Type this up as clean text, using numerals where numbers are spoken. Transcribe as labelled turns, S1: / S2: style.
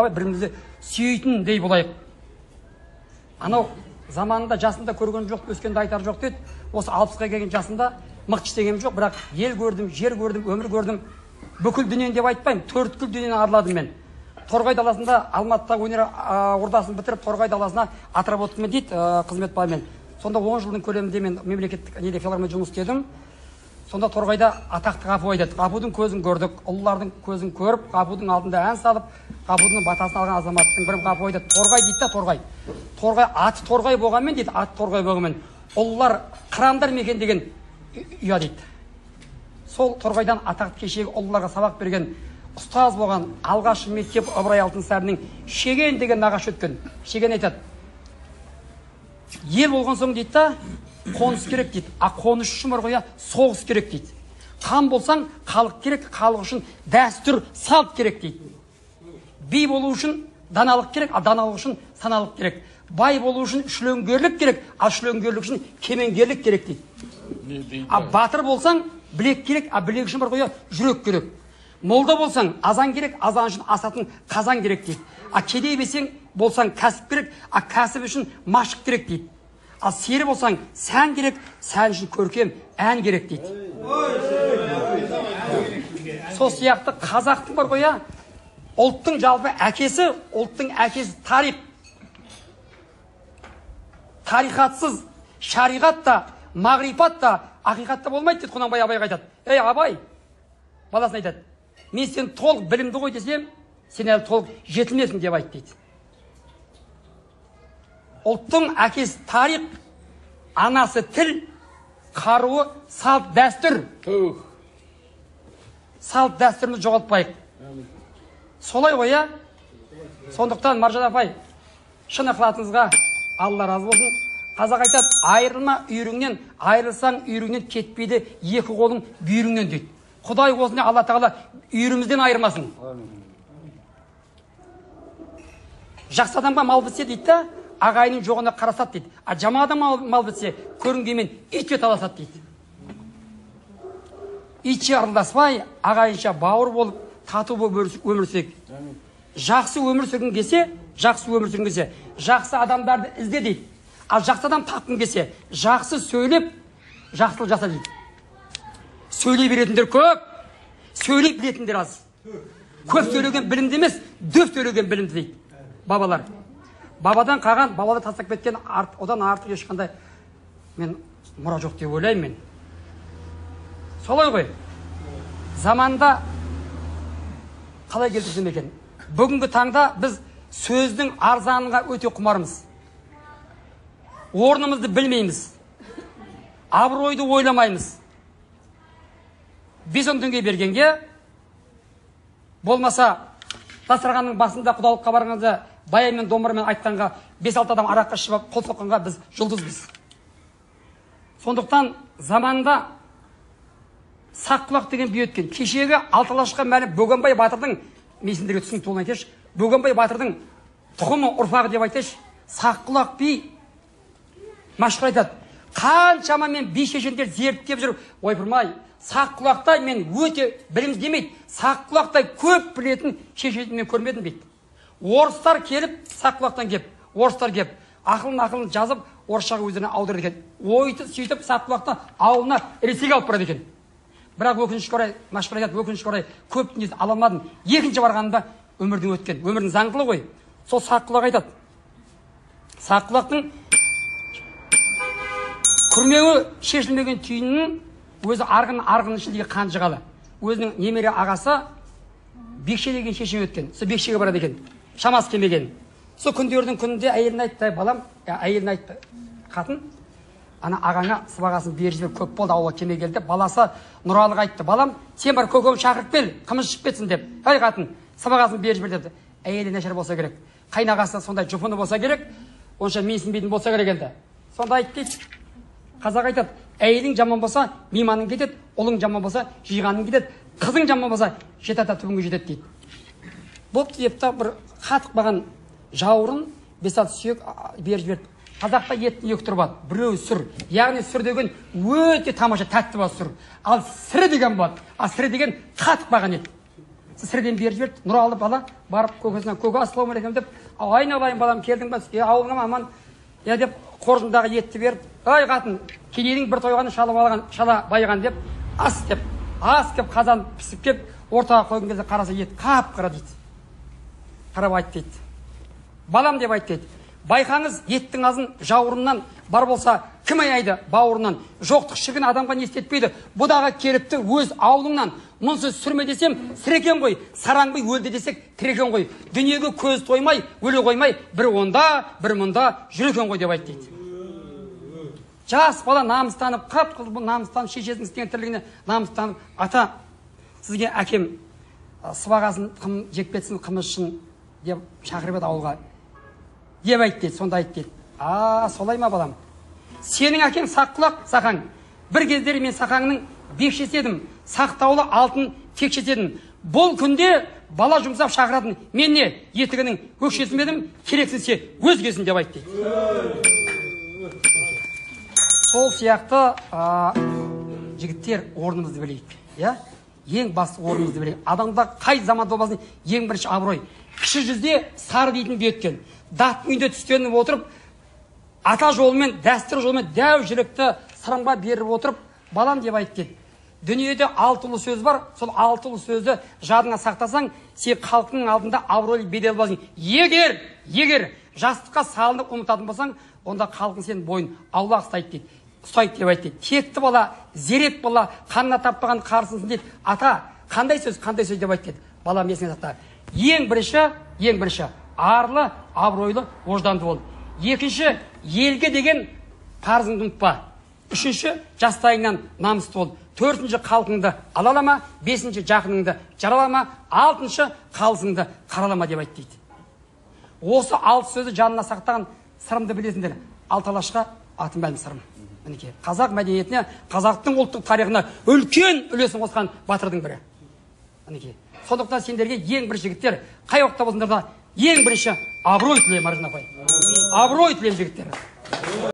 S1: Бірімізді сүйейтіндей болайық. Анау заманында жасында көрген жоқ, өскенде айтар жоқ дейді. Осы 60-қа келген жасында мықты ештеңем жоқ, бірақ ел көрдім, жер көрдім, өмір көрдім. Бүкіл дүниені деп айтпаймын, төрткүл дүниені араладым мен. Торғай даласында Алматыда өнер ордасын бітіріп, Торғай даласына отработкамен дейді, қызмет бабымен. Сонда 10 жылдың көлемінде мен мемлекеттік неде филармонияда жұмыс істедім. Сонда Торғайда атақты Ғафу айтады. Ғафудың көзін көрдік, ұлылардың көзін көріп, Ғафудың алдында ән салып, Ғафудың батасын алған азаматтың бірі Ғафу айтады. Торғай дейді да, Торғай. Торғай аты Торғай болғанмен дейді, аты Торғай болғанмен ұлылар қырандар мекен деген ұя дейді. Сол Торғайдан атақты кешегі ұлыларға сабақ берген ұстаз болған алғашқы мектеп Ыбырай Алтынсариннің Шеген деген нағашы өткен. Шеген айтады. Ел болған соң дейді да, қоныс керек дейді. А қоныс үшін бар ғой, соғыс керек дейді. Хан болсаң халық керек, халық үшін дәстүр, салт керек дейді. Би болу үшін даналық керек, а даналық үшін саналық керек. Бай болу үшін шүлеңгерлік керек, а шүлеңгерлік үшін кемеңгерлік керек дейді. А батыр болсаң білек керек, а білек үшін бар ғой, жүрек керек. Молда болсаң азан керек, азан үшін асатын қазан керек дейді. А кедей болсаң кәсіп керек, а кәсіп үшін машық керек дейді. Ал сері болсаң сән керек, сән үшін көркем ән керек дейді. Сол сияқты қазақтың бар ғой, ұлттың жалпы әкесі, ұлттың әкесі тарих. Тарихатсыз шариғат та, мағрифат та, ақиқат та болмайды дейді. Құнанбай Абайға айтады. Ей Абай, баласына айтады, мен сен толық білімді ғой десем, сен әлі толық жетілмесің деп айт дейді. Ұлттың әкесі тарих, анасы тіл, қаруы салт дәстүр. Салт дәстүрімізді жоғалтпайық. Солай ғой, иә? Сондықтан Маржан апай, шын ықыласыңызға Алла разы болсын. Қазақ айтады, айырылма үйріңнен, айырылсаң үйріңнен кетпейді екі қолың бүйріңнен дейді. Құдай осыны Алла тағала үйрімізден айырмасын. Жақсы адамға мал бітсе дейді да, ағайынның жоғына қарасады дейді. А жаман адам мал бітсе, көрінгенмен итше таласады дейді. Итше араласпай, ағайынша бауыр болып, тату болып өмір сүрсек. Жақсы өмір сүргің келсе, жақсы өмір сүргің келсе, жақсы адамдарды ізде дейді. Ал жақсы адам тапқың келсе, жақсы сөйлеп, жақсылық жаса дейді. Сөйлей беретіндер көп, сөйлей білетіндер аз. Көп сөйлеген білімді емес, дөп сөйлеген білімді дейді бабалар. Бабадан қалған, бабалар тастап кеткен, одан артық ешқандай мен мұра жоқ деп ойлаймын мен. Солай ғой. Заманда қалай келтірсем екен? Бүгінгі таңда біз сөздің арзанға өте құмармыз. Орнымызды білмейміз. Абыройды ойламаймыз. 5-10 теңге бергенге, болмаса дастарханның басында құдалыққа барғанда баянмен домбырамен айтқанға 5-6 адам араққа ішіп алып қол соққанға біз жұлдызбыз. Сондықтан заманда Саққұлақ деген би өткен. Кешегі Алты Алашқа мәлім Бөгенбай батырдың, мен сендерге түсінікті болуын айтайыншы, Бөгенбай батырдың тұқымы, ұрпағы деп айтайыншы, Саққұлақ би машһүр айтады. Қаншама мен би шешендер зерттеп жүріп, ойпырмай, Саққұлақтай мен өте білімсіз демейді, Саққұлақтай көп білетін шешенді мен көрмедім дейді. Орыстар келіп, Саққұлақтан келіп, орыстар келіп, ақылын жазып, орысшаға өздеріне аудырады екен. Ойты сөйтіп Саққұлақты ауылына Ресейге алып барады екен. Бірақ өкінішке орай, машһүр айтады, өкінішке орай көп дүниесін ала алмадым. Екінші барғанымда өмірдің өткен, өмірдің заңдылығы ғой. Сол Саққұлақ айтады. Саққұлақтың күрмеуі шешілмеген түйінінің өзі арғын ішіндегі қанжығалы. Өзінің немере ағасы Бекше деген шешен өткен. Сол Бекшеге барады екен. Шамасы келмеген. Сол күндердің күнінде әйеліне айтты, балам, әйеліне айтты, қатын, ана ағаңа сыбағасын беріп жібер, көп болды, ауылға келмей келді. Баласы Нұралыға айтты, балам, сен бар көкемді шақырып кел, қымыз ішіп кетсін деп. Әй қатын, сыбағасын беріп жібер депті. Әйелі нашар болса керек. Қайнағасы сондай жұпыны болса керек, онша менсінбейтін болса керек енді. Сонда айтты дейді. Қазақ айтады, әйелің жаман болса, мейманың кетеді, ұлың жаман болса, жиғаның кетеді, қызың жаман болса, жеті ата түбіңге жетеді дейді. Бопты деп та бір қатық баған жауырын, 5-6 сүйек беріп жіберді. Қазақта еттің екі түрі бар. Біреуі сүр. Яғни сүр деген өте тамаша тәтті бар сүр. Ал сірі деген бар. Ал сірі деген қатық баған ет. Сірден беріп жіберді. Нұралы бала барып көкесіне, көке, ассалаумағалейкум деп, айналайын балам, келдің ба, ауылыңа аман, иә деп қоржындағы етті беріп, ай қатын, кедейдің бір тойғаны шалып алған, шала байыған деп, ас деп, ас кеп қазан пісіп кеп, ортаға қойған кезде қараса ет қап-қара дейді. Қарап айт дейді. Балам деп айт дейді. Байқаңыз, еттің азын жауырыннан, бар болса кім аяйды бауырынан, жоқтық шіркін адамға не істетпейді, бұдағы келіпті өз ауылыңнан, мұнсыз сүрме десем сірекен ғой, сараңбай өлді десек тірекен ғой, дүниеге көз тоймай өле қоймай, бір онда бір мұнда жүр екен ғой деп айт дейді. Жас бала намыстанып, қап қылып намыстанып, шешесінің істеген тірлігіне намыстанып, ата, сізге әкем сыбағасын жеп кетсін қымызшын деп шақырып еді ауылға деп айт дейді. Сонда айт дейді. А, солай ма балам? Сенің әкең саққұлақ сақаң. Бір кездері мен сақаңның бекшесі едім, сақтаулы алтын текшесі едім. Бұл күнде бала жұмсап шақыратын мен не, етігінің өкшесі ме едім, керексінсе өзгесін деп айт дейді. Сол сияқты жігіттер, орнымызды білейік. Иә? Ең басты орнымызды білейік. Адамда қай заманда болмасын ең бірінші абырой. Кіші жүзде сары дейтін би өткен. Даттың үйінде түстеніп отырып, ата жолымен, дәстүр жолымен дәу жілікті сырымға беріп отырып, балам деп айт дейді. Дүниеде алтылы сөз бар, сол алтылы сөзді жадыңа сақтасаң, сен халықтың алдында абыройлы бедел боласың. Егер жастыққа салынып ұмытатын болсаң, онда халқың сенің бойын аулақ ұстайды дейді. Ұстайды деп айт дейді. Текті бала, зерек бала, қанына таппаған қарсысын дейді. Ата, қандай сөз, қандай сөз деп айт дейді. Балам, есіңе сақта. Ең бірінші арлы, абыройлы, ожданды бол. Екінші, елге деген парызыңды ұмытпа. Үшінші, жастайыңнан намысты бол. Төртінші, халқыңды алалама. Бесінші, жақыныңды жаралама. Алтыншы, қалысыңды қаралама деп айт дейді. Осы алты сөзді жанына сақтаған Сырымды білесіңдер. Алты алашқа атым мәлім Сырым. Мінекей, қазақ мәдениетіне, қазақтың ұлттық тарихына үлкен үлесін қосқан батырдың бірі. Мінекей. Сондықтан сендерге ең бірінші жігіттер, қай уақытта болсаңдар да ең бірінші абырой тілеймін, Маржан апай. Абырой тілеймін жігіттер.